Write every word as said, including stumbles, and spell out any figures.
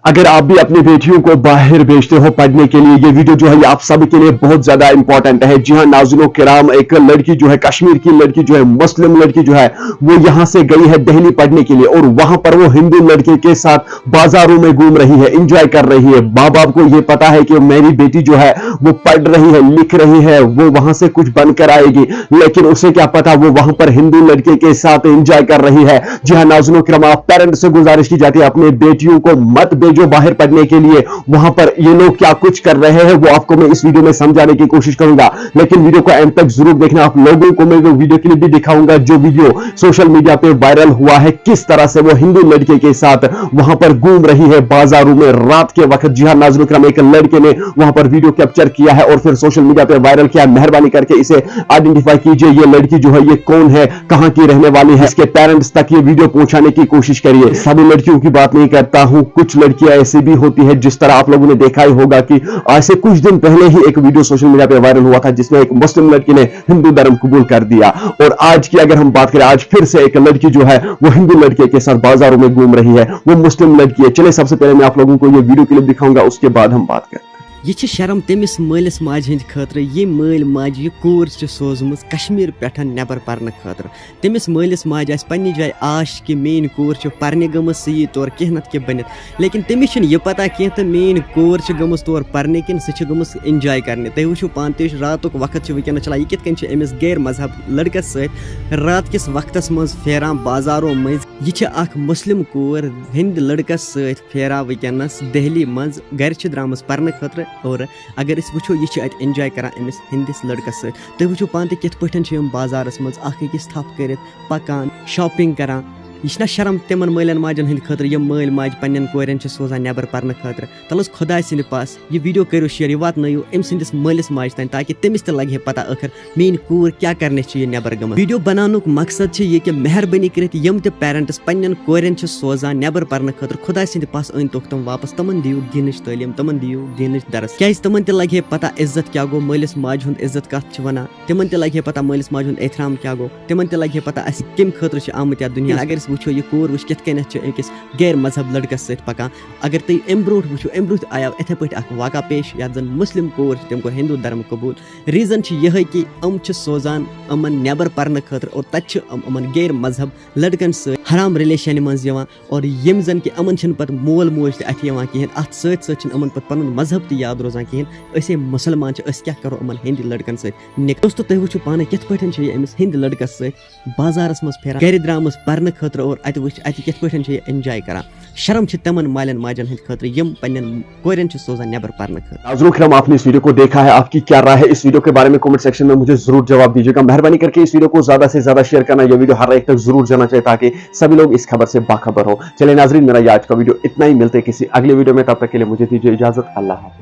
अगर आप भी अपनी बेटियों को बाहर भेजते हो पढ़ने के लिए, ये वीडियो जो है, ये आप सभी के लिए बहुत ज्यादा इंपॉर्टेंट है। जी हाँ नाज़रीन किराम, एक लड़की जो है, कश्मीर की लड़की जो है, मुस्लिम लड़की जो है, वो यहाँ से गई है दिल्ली पढ़ने के लिए और वहां पर वो हिंदू लड़के के साथ बाजारों में घूम रही है, एंजॉय कर रही है। माँ बाप को ये पता है कि मेरी बेटी जो है, वो पढ़ रही है, लिख रही है, वो वहां से कुछ बनकर आएगी, लेकिन उसे क्या पता वो वहां पर हिंदू लड़के के साथ एंजॉय कर रही है। जी हाँ नाज़रीन किराम, आप पेरेंट्स से गुजारिश की जाती है, अपने बेटियों को मत भेजो बाहर पढ़ने के लिए। वहां पर ये लोग क्या कुछ कर रहे हैं, वो आपको मैं इस वीडियो में समझाने की कोशिश करूंगा, लेकिन वीडियो को एंड तक जरूर देखना। आप लोगों को मैं वो वीडियो क्लिप भी दिखाऊंगा, जो वीडियो सोशल मीडिया पे वायरल हुआ है, किस तरह से वो हिंदू लड़के के साथ वहां पर घूम रही है बाजारों में रात के वक्त। जी हाँ नाज़रीन किराम, एक लड़के ने वहां पर वीडियो कैप्चर किया है और फिर सोशल मीडिया पे वायरल किया है। मेहरबानी करके इसे आइडेंटिफाई कीजिए, ये लड़की जो है, ये कौन है, कहाँ की रहने वाली है, इसके पेरेंट्स तक ये वीडियो पहुंचाने की कोशिश करिए। सभी लड़कियों की बात नहीं करता हूँ, कुछ लड़कियां ऐसी भी होती है, जिस तरह आप लोगों ने देखा ही होगा कि आज से कुछ दिन पहले ही एक वीडियो सोशल मीडिया पे वायरल हुआ था, जिसमें एक मुस्लिम लड़की ने हिंदू धर्म कबूल कर दिया। और आज की अगर हम बात करें, आज फिर से एक लड़की जो है, वो हिंदू लड़के के साथ बाजारों में घूम रही है, वो मुस्लिम लड़की है। चलिए, सबसे पहले मैं आप लोगों को ये वीडियो क्लिप दिखाऊंगा, उसके बाद हम बात करते हैं। یہِ چھِ شرم تٔمِس مٲلِس ماجہِ ہٕنٛدِ خٲطرٕ، ییٚمۍ مٲلۍ ماجہِ یہِ کوٗر چھِ سوزمٕژ کشمیٖر پٮ۪ٹھ نٮ۪بر پرنہٕ خٲطرٕ۔ تٔمِس مٲلِس ماجہِ آسہِ پننہِ جایہِ آش کہِ میٛٲنۍ کوٗر چھِ پرنہِ گٔمٕژ، سُہ یی تور کینٛہہ نتہٕ کینٛہہ بٔنِتھ۔ لیکن تٔمِس چھُنہٕ یہِ پتہ کینٛہہ تہٕ میٛٲنۍ کوٗر چھِ گٔمٕژ تور پرنہِ کِنہٕ سُہ چھِ گٔمٕژ enjoy کرنہِ۔ تُہۍ وٕچھِو پانہٕ تہِ، یہِ چھُ راتُک وقت چھُ وٕنکیٚنس چلان، یہِ کِتھ کٔنۍ چھِ أمِس غیر مذہب لڑکس سۭتۍ رات کِس وقتس منٛز پھیران بازارو مٔنٛزۍ۔ یہِ چھِ اکھ مسلم کوٗر ہٕنٛدِ لڑکس سۭتۍ پھیران وٕنکیٚنس دہلی منٛز، گرِ چھِ درامٕژ پرنہٕ خٲطرٕ۔ اور اگر أسۍ وٕچھو، یہِ چھِ اتہِ enjoy کران أمِس ہٕنٛدِس لڑکس سۭتۍ۔ تُہۍ وٕچھِو پانہٕ تہِ کِتھ پٲٹھۍ چھِ یِم بازارس منٛز اکھ أکِس تھپھ کٔرِتھ پکان، shopping کران۔ یہِ چھِنہ شرم تِمن مٲلٮ۪ن ماجٮ۪ن ہٕنٛدِ خٲطرٕ، یِم مٲلۍ ماجہِ پننٮ۪ن کورٮ۪ن چھِ سوزان نٮ۪بر پرنہٕ خٲطرٕ؟ تلہٕ حظ خۄداے سٕنٛدِ پاس یہِ ویٖڈیو کٔرِو share، یہِ واتنٲیِو أمۍ سٕنٛدِس مٲلِس ماجہِ تام، تاکہِ تٔمِس تہِ لگہِ ہے پتہ ٲخٕر میٛٲنۍ کوٗر کیٛاہ کرنہِ چھِ یہِ نٮ۪بر گٔمٕژ۔ ویٖڈیو بناونُک مقصد چھُ یہِ کہِ مہربٲنی کٔرِتھ یِم تہِ parents پننٮ۪ن کورٮ۪ن چھِ سوزان نٮ۪بر پرنہٕ خٲطرٕ، خۄداے سٕنٛدِ پاسہٕ أنۍ توکھ تِم واپس، تِمن دِیِو دیٖنٕچ تعلیٖم، تِمن دِیِو دیٖنٕچ درس، کیٛازِ تِمن تہِ لگہِ ہے پتہ عزت کیٛاہ گوٚو، مٲلِس ماجہِ ہُنٛد عزت کتھ چھِ ونان، تِمن تہِ لگہِ ہے پتہ مٲلِس ماجہِ ہُنٛد احترام کیٛاہ گوٚو، تِمن تہِ لگہِ ہے پتہ أسۍ کمہِ خٲطرٕ چھِ آمٕتۍ یتھ دُنیاہس۔ اگر أسۍ وٕچھو، یہِ کوٗر وٕچھ کِتھ کٔنٮ۪تھ چھِ أکِس غیر مذہب لڑکس سۭتۍ پکان۔ اگر تُہۍ امہِ برونٛٹھ وٕچھِو، امہِ برونٛٹھ آیو اِتھے پٲٹھۍ اکھ واقعہ پیش، یتھ زن مسلم کوٗر چھِ، تٔمۍ کوٚر ہندو دھرم قبول۔ Reason چھِ یِہے کہِ یِم چھِ سوزان یِمن نٮ۪بر پرنہٕ خٲطرٕ اور تتہِ چھِ یِم یِمن غیر مذہب لڑکن سۭتۍ حرام relation منٛز یِوان، اور یِم زن کہِ یِمن چھِنہٕ پتہٕ مول موج تہِ اتھِ یِوان کِہینۍ۔ اتھ سۭتۍ سۭتۍ چھِنہٕ یِمن پتہٕ پنُن مذہب تہِ یاد روزان کِہینۍ۔ أسے مسلمان چھِ، أسۍ کیٛاہ کرو یِمن ہندی لڑکن سۭتۍ نِکاح؟ دوستو، تُہۍ وٕچھِو پانے کِتھ پٲٹھۍ چھِ یہِ أمِس ہندی لڑکس سۭتۍ بازارس منٛز پھیران، گرِ درامٕژ پرنہٕ خٲطرٕ، اور اتہِ وٕچھ اتہِ کِتھ پٲٹھۍ چھِ یہِ enjoy کران۔ شرم چھِ تِمن مالٮ۪ن ماجٮ۪ن ہٕنٛدِ خٲطرٕ، یِم پننٮ۪ن کورٮ۪ن چھِ سوزان نٮ۪بر پرنہٕ خٲطرٕ۔ ناظرین کرام، آپ نے اس ویڈیو کو دیکھا ہے، آپ کی کیا رائے ہے اس ویڈیو کے بارے میں؟ کمنٹ سیکشن میں مجھے ضرور جواب دیجیے گا۔ مہربانی کر کے اس ویڈیو کو زیادہ سے زیادہ شیئر کرنا، یہ ویڈیو ہر ایک تک ضرور جانا چاہیے، تاکہ سبھی لوگ اس خبر سے باخبر ہو۔ چلے ناظرین، میرا یہ آج کا ویڈیو اتنا ہی، ملتے ہیں کسی اگلے ویڈیو میں، تب تک کے لیے مجھے دیجیے اجازت، اللہ حافظ۔